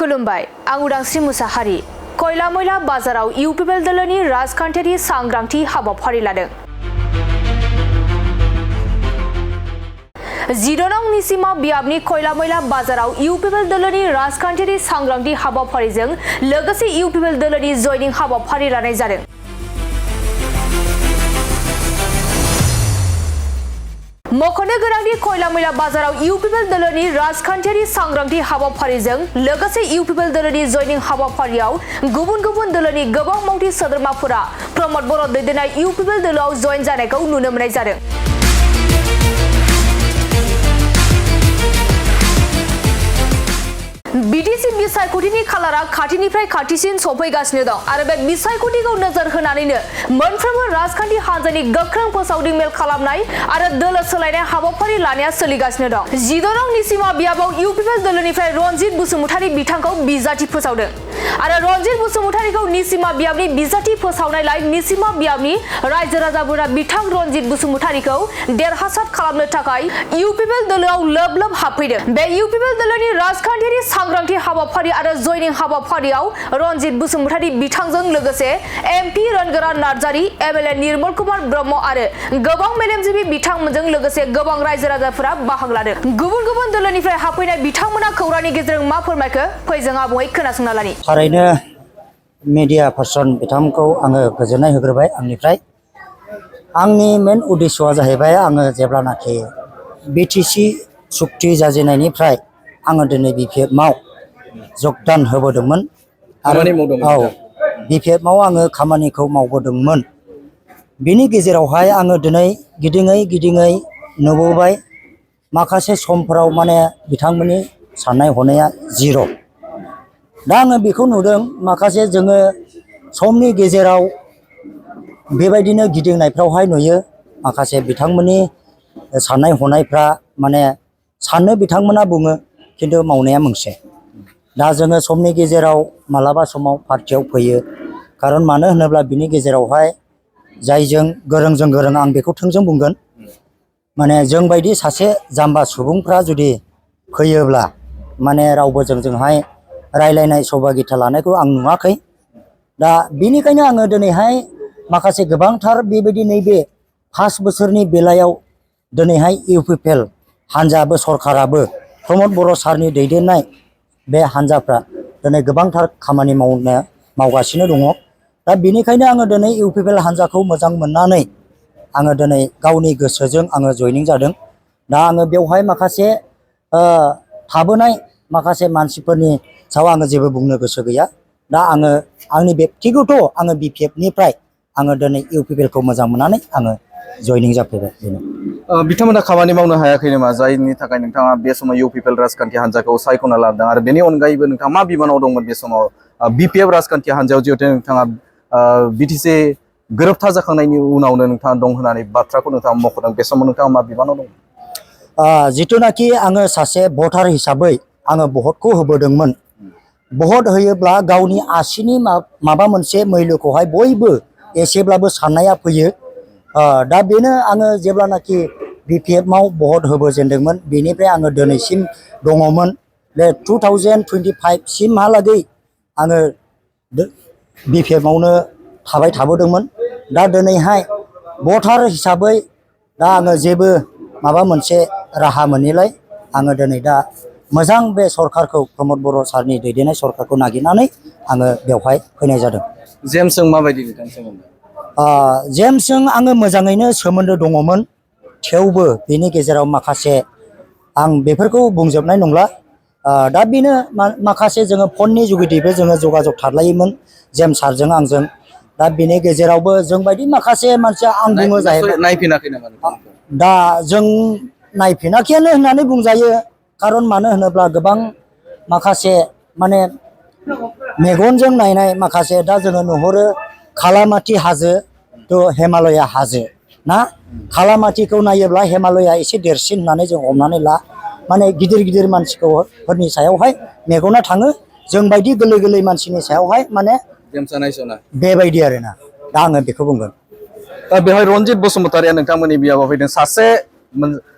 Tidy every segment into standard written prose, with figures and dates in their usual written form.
खुलुमबाय आं उदांस्रि मुसाहारि कयल मयल बाजाराव इउपिपिएल दलनि राजखान्थियारि सांग्रांथि हाबाफारि लादों। 10 नं निसिमा बियाबनि कयल मयल बाजाराव इउपिपिएल दलनि राजखान्थियारि सांग्रांथि हाबाफारिजों लोगोसे इउपिपिएल दलनि जयनिं हाबाफारि लानाय जादों। मख'नो गोनांदि कयल मयल बाजाराव इउपिपिएल दलनि राजखान्थियारि सांग्रांथि हाबाफारिजों लोगोसे इउपिपिएल दलनि जयनिं हाबाफारियाव गुबुन दलनि गोबां मावथि सोद्रोमाफोरा प्रमद बर' दैदेननाय इउपिपिएल दलआव जयेन जानायखौ नुनो मोननाय जादों। बिटिसि बिसायख'थिनि खालारा खाथिनिफ्राय खाथिसिन सफैगासिनो दं आरो बे बिसायख'थिखौ नोजोर होनानैनो मोनफ्रोमबो राजखान्थि हान्जानि गोख्रों फोसावदिं मेल खालामनाय आरो दोलो सोलायनाय हाबाफारि लानाया सोलिगासिनो दं। 10 नं निसिमा बियाबाव इउपिपिएल दलनिफ्राय रनजित बसुमतारी बिथांखौ बिजाथि फोसावदों आरो रनजित बसुमतारीखौ निसिमा बियाबनि बिजाथि फोसावनायलाय निसिमा बियाबनि रायजो राजाफोरा बिथां रनजित बसुमतारीखौ देरहासार खालामनो थाखाय इउपिपिएल दलआव लोब हाबफैदों। बे इउपिपिएल दलनि राजखान्थियारि सांग्रांथि हाबाफारि आरो जयनिं हाबाफारियाव रनजित बसुमतारी बिथांजों लोगोसे एमपि रनगोरा नार्जारी, एमएलए निर्मल कुमार ब्रह्म आरो गोबां मेलेमजिबि बिथांमोनजों लोगोसे गोबां रायजो राजाफोरा बाहागो लादों। गुबुन दलनिफ्राय हाबफैनाय बिथांमोना खौरांनि गेजेरजों मा फोरमायखो फै जों आबुङै खोनासंना लानि। थारैनो मिडिया पार्सन बिथांमोनखौ आङो गोजोननाय होग्रोबाय आंनिफ्राय। आंनि मेन उद्देश्यआ जाहैबाय आङो जेब्लानाखि बिटिसि सुक्ति जाजेननायनिफ्राय आङो दिनै बिपिएफआव जगदान होबोदोंमोन आरो बिपिएफआव आङो खामानिखौ मावबोदोंमोन। बिनि गेजेरावहाय आङो दिनै गिदिङै नुबोबाय माखासे समफोराव माने बिथांमोननि साननाय हनाया जिर'। दा आङो बेखौ नुदों माखासे जोङो समनि गेजेराव बेबायदिनो गिदिंनायफ्रावहाय नुयो माखासे बिथांमोननि साननाय हनायफ्रा माने साननो बिथांमोना बुङो खिन्थु मावनाया मोनसे। दा जोङो समनि गेजेराव मालाबा समाव पार्टियाव फैयो खारन मानो होनोब्ला बिनि गेजेरावहाय जायजों गोरोंजों गोरों आं बेखौ थोंजों बुंगोन माने जों बायदि सासे जाम्बा सुबुंफ्रा जुदि फैयोब्ला माने रावबो जोंजोंहाय रायलायनाय सभागिता लानायखौ आं नुवाखै। दा बेनिखायनो आङो दिनैहाय माखासे गोबांथार बेबायदि नैबे 5 बोसोरनि बेलायाव दिनैहाय इउपिपिएल हान्जाबो सरकाराबो प्रमद बर' सारनि दैदेननाय बे हान्जाफ्रा दिनै गोबांथार खामानि मावगासिनो दङ। दा बेनिखायनो आङो दिनै इउपिपिएल हान्जाखौ मोजां मोननानै आङो दिनै गावनि गोसोजों आङो जयनिं जादों। दा आङो बेवहाय माखासे थाबोनाय माखासे मानसिफोरनि सायाव आङो जेबो बुंनो गोसो गैया। दा आङो आंनि बेक्तिगत आङो बिपिएफनिफ्राय आङो दिनै इउपिपिएलखौ मोजां मोननानै आङो जयनिं जाफैबाय। बेनो बिथांमोना खामानि मावनो हायाखै नामा जायनि थाखाय नोंथाङा बे समाव इउपिपिएल राजखान्थि हान्जाखौ सायख'ना लादों आरो बेनि अनगायैबो नोंथाङा मा बिबानाव दंमोन बे समाव बिपिएफ राजखान्थि हान्जायाव जिहेतु नोंथाङा बिटिसि गोरोबथा जाखांनायनि उनावनो नोंथाङा दं होननानै बाथ्राखौ नोंथाङा मख'दों बे समाव नोंथाङा मा बिबानाव दं? जिथुनाखि आङो सासे भटार हिसाबै आङो भटखौ होबोदोंमोन। भट होयोब्ला गावनि आसिनि माबा मोनसे मैल्यखौहाय बयबो एसेब्लाबो साननाया फैयो। दा बेनो आङो जेब्लानाखि बिपिएफआव भट होबोजेनदोंमोन बेनिफ्राय आङो दिनैसिम दङमोन। बे 2025 सिमहालागै आङो बिपिएफआवनो थाबोदोंमोन। दा दिनैहाय भटार हिसाबै दा आङो जेबो माबा मोनसे राहा मोनैलाय आङो दिनै दा मोजां बे सरकारखौ प्रमद बर' सारनि दैदेननाय सरकारखौ नागिरनानै आङो बेवहाय फैनाय जादों। जेम्सजों माबायदि नोंथांनि सोमोन्दो? जेम्सजों आङो मोजाङैनो सोमोन्दो दङमोन। थेवबो बेनि गेजेराव माखासे आं बेफोरखौ बुंजोबनाय नंला। दा बेनो माखासे जोङो फननि जुगिदिबो जोङो जगाजग थालायोमोन जेम्स सारजों आंजों। दा बेनि गेजेरावबो जों बायदि माखासे मानसिया आं बुङो जाहैबाय नायफिनाखै नामा? दा जों नायफिनाखैयानो होननानै बुंजायो। खारन मानो होनोब्ला गोबां माखासे माने मेगनजों नायनाय माखासे दा जोङो नुहुरो खालामाथि हाजो थ' हिमालया हाजो ना। खालामाथिखौ नायोब्ला हिमालया एसे देरसिन होननानै जों हमनानै ला। माने गिदिर मानसिफोरनि सायावहाय मेगना थाङो, जों बायदि गोरलै मानसिनि सायावहाय माने बेबायदि आरोना। दा आङो बेखौ बुंगोन। बेवहाय रनजित बसुमतारीया नोंथांमोननि बियाबाव फैदों सासे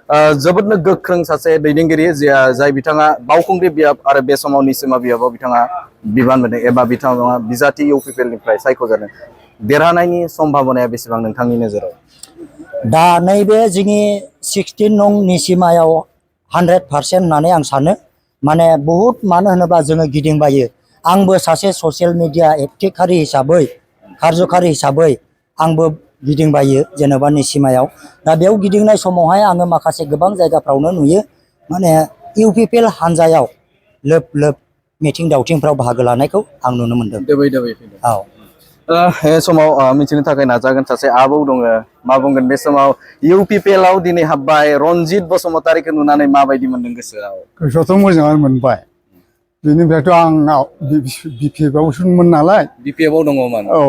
जोबोदनो गोख्रों सासे दैदेनगिरि जाय बिथाङा बावखुंग्रि बियाब आरो बे समाव निसिमा बियाबाव बिथाङा बिबान मोनदों एबा बिथाङा बिजाथि इउपिपिएलनिफ्राय सायख'जादों देरहानायनि सम्भाबनाया बेसेबां नोंथांनि नोजोराव दा नैबे जोंनि 16 नं निसिमायाव 100% होननानै आं सानो माने बहुत मानो होनोबा जोङो गिदिंबायो आंबो सासे ससियेल मिडिया एक्टिभारि हिसाबै कार्यकारी हिसाबै आंबो गिदिंबायो जेनेबा निसिमायाव दा बेयाव गिदिंनाय समावहाय आङो माखासे गोबां जायगाफ्रावनो नुयो माने इउपिपिएल हानजायाव लोब लोब मिथिं दावथिंफ्राव बाहागो लानायखौ आं नुनो मोनदों दोबै दोबै औ बे समाव मिथिनो थाखाय नाजागोन सासे आबौ दङ मा बुंगोन बे समाव इउपिपिएलआव दिनै हाबबाय रनजित बसुमतारीखौ नुनानै माबायदि मोनदों गोसोआव गोसोआवथ' मोजाङानो मोनबाय बेनिफ्रायथ' आं बिपिएफआवसोमोन नालाय बिपिएफआव दङमोन औ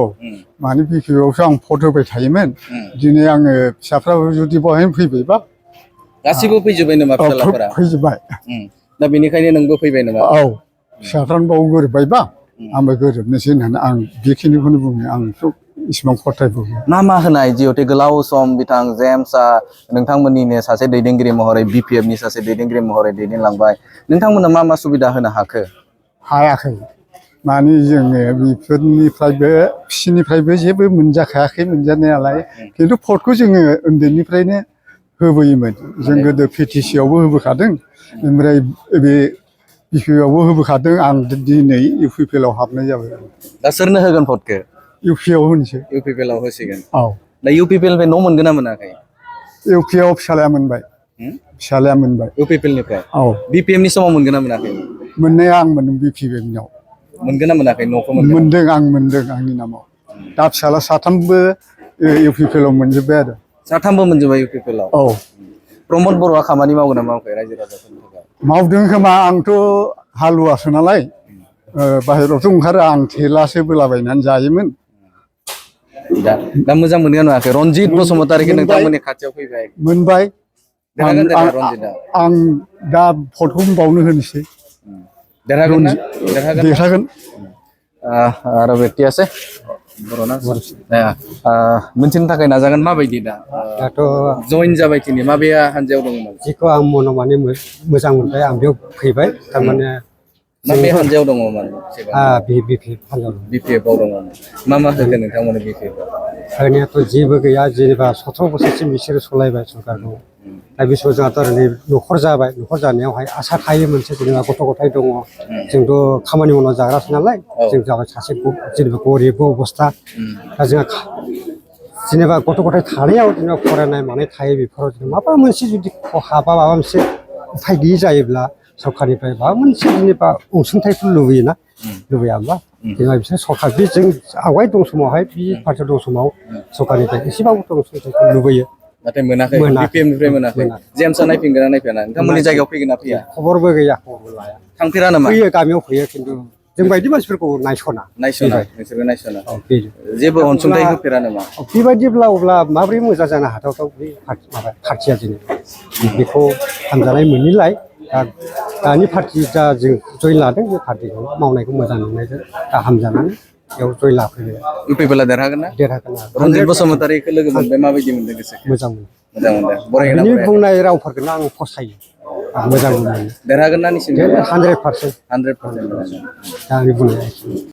माने बिपिएफआवसो आं भट होबाय थायोमोन दिनै आङो फिसाफ्राबो जुदि बहायनो फैबायबा गासिबो फैजोब्बाय नामा फिसालाफोरा फैजोब्बाय दा बेनिखायनो नोंबो फैबाय नामा औ फिसाफ्रानो बाव गोरोबबायबा आंबो गोरोबनोसै होननानै आं बेखिनिखौनो बुङो आंथ' इसिबां फथायबो मा होनाय जिहेथु गोलाव सम बिथां जेम्सआ नोंथांमोननिनो सासे दैदेनगिरि महरै बिपिएफनि सासे दैदेनगिरि महरै दैदेनलांबाय नोंथांमोननो मा सुबिदा होनो हाखो हायाखै माने जोङो बेफोरनिफ्रायबो बिसिनिफ्रायबो जेबो मोनजाखायाखै मोनजानायालाय खिन्थु भटखौ जोङो उन्दैनिफ्रायनो होबोयोमोन जों गोदो पिटिसियावबो होबोखादों ओमफ्राय बे बिपिएफआवबो होबोखादों आं दिनै इउपिपिएलआव हाबनाय जाबाय दा सोरनो होगोन भटखौ इउपिआव होनोसै इउपिपिएलआव होसिगोन औ दा इउपिपिएलनिफ्राय न' मोनगोन ना मोनाखै इउपिआव फिसालाया मोनबाय फिसालाया मोनबाय इउपिपिएलनिफ्राय औ बिपिएमनि समाव मोनगोन ना मोनाखै मोननाया आं मोनदों बिपिएफनियाव मोनगोन ना मोनाखै न'खौ मोनदों आं मोनदों आंनि नामाव दा फिसाला साथामबो इउपिपिएलआव मोनजोब्बाय आरो साथामबो मोनजोब्बाय इउपिपिएलआव औ प्रमद बर'आ खामानि मावगोन ना मावाखै रायजो राजाफोरनि थाखाय मावदों खोमा आंथ' हालुवासो नालाय बाहेरायावथ' ओंखारो आं थेलासो बोलाबायनानै जायोमोन दा मोजां मोनगोन नुवाखै रनजित बसुमतारीखौ नोंथांमोननि खाथियाव फैबाय मोनबाय देरहागोन देरहाया रनजितआ आं दा भटखौ बावनो होनोसै देरहागोन ना देरहागोन आरो बेक्ति আছে बर'ना मोनथिनो थाखाय नाजागोन माबायदि दाथ' जइन जाबाय दिनै माबेया हानजायाव दङमोन जिखौ आं मनाव माने मोजां मोनबाय आं बेयाव फैबाय थारमाने माबे हानजायाव दङमोन बिपिएफआव दङमोन मा होगोन नोंथांमोन बिपिएफआव होनायाथ' जेबो गैया जेनेबा 17 बोसोरसिम बिसोरो सलायबाय सरकारखौ दा बे समाव जोंहाथ' ओरैनो न'खर जाबाय न'खर जानायावहाय आसा थायो मोनसे जेनेबा गथ' गथाय दङ जोंथ' खामानि मावना जाग्रासो नालाय जों जाबाय सासे जेनेबा गरिब अबस्था दा जोंहा जेनेबा गथ' गथाय थानायाव जेनेबा फरायनाय मानाय थायो बेफोराव माबा मोनसे जुदि खहा बा माबा मोनसे उफाय गैयि जायोब्ला सरकारनिफ्राय माबा मोनसे जेनेबा अनसुंथाइफोर लुबैयोना लुबैया होमबा जेनेबा बिसोर सरकार बे जों आवगाय दं समावहाय बे पार्टियाव दं समाव सरकारनिफ्राय एसेबाबो अनसुंथाइखौ लुबैयो नाथाय मोनाखै बिपिएमनिफ्राय मोनाखै जेम्सआ नायफिनगोन ना नायफिना नोंथांमोननि जायगायाव फैगोन ना फैया खबरबो गैया खबरबो लाया थांफेरा नामा फैयो गामियाव फैयो खिन्थु जों बायदि मानसिफोरखौ नायस'ना नोंसोरबो नायस'ना जेबो अनसुंथाइ होफेरा नामा बेबायदिब्ला अब्ला माबोरै मोजां जानो हाथावथाव बे माबा पार्टिया जेनेबा बेखौ हामजानाय मोनिलाय दानि पार्टि जा जों जइन लादों बे पार्टिखौ मावनायखौ मोजां नुनायजों दा हामजानानै बेयाव जइन लाफैबाय इउपिपिएलआ देरहागोन ना देरहागोन रनजित बसुमतारीखौ लोगो मोनबाय माबायदि मोनदों गोसोखौ मोजां मोनो बरायगोन बिनि बुंनाय रावफोरखौनो आं फसायो मोजां मोनो देरहागोन ना निसिम 100% दा दा आंनि बुंनाया